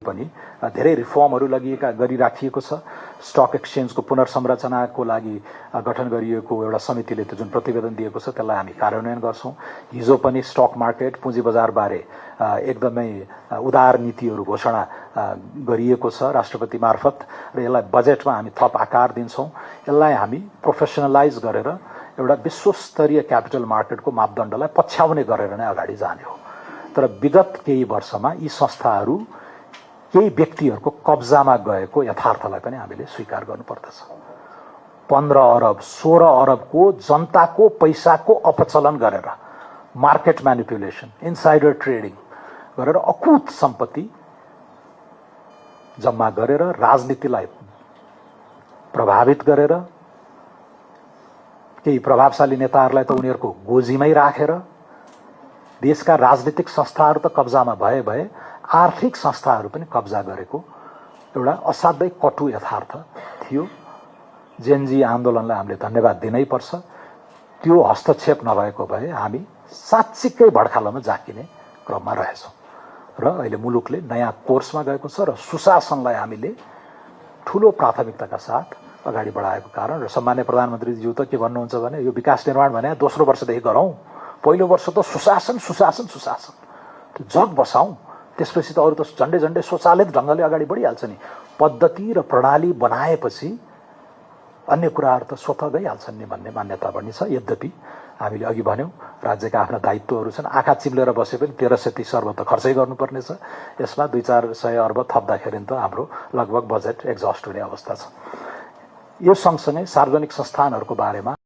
पनि धेरै रिफर्महरू गरिराखिएको छ। स्टक एक्सचेन्जको पुनर्संरचनाको लागि गठन गरिएको एउटा समितिले जुन प्रतिवेदन दिएको छ त्यसलाई हामी कार्यान्वयन गर्छौं। हिजो पनि स्टक मार्केट पुँजी बजारबारे एकदमै उदार नीतिहरू घोषणा गरिएको छ राष्ट्रपति मार्फत र यसलाई बजेटमा हामी थप आकार दिन्छौं। यसलाई हामी प्रोफेसनलाइज गरेर एउटा विश्वस्तरीय क्यापिटल मार्केटको मापदण्डलाई पछ्याउने गरेर नै अगाडि जाने हो। तर विगत केही वर्षमा यी संस्थाहरू केही व्यक्तिहरूको कब्जामा गएको यथार्थलाई पनि हामीले स्वीकार गर्नुपर्दछ। 15 अरब 16 अरबको जनताको पैसाको अपचलन गरेर मार्केट म्यानिपुलेसन, इनसाइडर ट्रेडिङ गरेर अकुत सम्पत्ति जम्मा गरेर राजनीतिलाई प्रभावित गरेर केही प्रभावशाली नेताहरूलाई त उनीहरूको गोजीमै राखेर देशका राजनीतिक संस्थाहरू त कब्जामा भए आर्थिक संस्थाहरू पनि कब्जा गरेको एउटा असाध्यै कटु यथार्थ थियो। जेनजी आन्दोलनलाई हामीले धन्यवाद दिनै पर्छ। त्यो हस्तक्षेप नभएको भए हामी साँच्चीकै भड्खालोमा जाकिने क्रममा रहेछौं र अहिले मुलुकले नयाँ कोर्समा गएको छ र सुशासनलाई हामीले ठूलो प्राथमिकताका साथ अगाडि बढाएको कारण र सम्माननीय प्रधानमन्त्रीज्यू त के भन्नुहुन्छ भने यो विकास निर्माण भने दोस्रो वर्षदेखि गरौं, पहिलो वर्ष त सुशासन सुशासन सुशासन त्यो जग बसाउँ, त्यसपछि त अरु त झण्डै स्वचालित ढंगले अगाडि बढिहाल्छ नि। पद्धति र प्रणाली बनाएपछि अन्य कुराहरू त स्वतः गइहाल्छन् नि भन्ने मान्यता पनि छ। यद्यपि हामीले अघि भन्यौं राज्यका आफ्ना दायित्वहरू छन्। आँखा चिम्लेर बसे पनि 1330 अर्ब त खर्चै गर्नुपर्ने छ। यसमा 200-400 अर्ब थप्दाखेरि त हाम्रो लगभग बजेट एक्जस्ट हुने अवस्था छ। यो सँगसँगै सार्वजनिक संस्थानहरूको बारेमा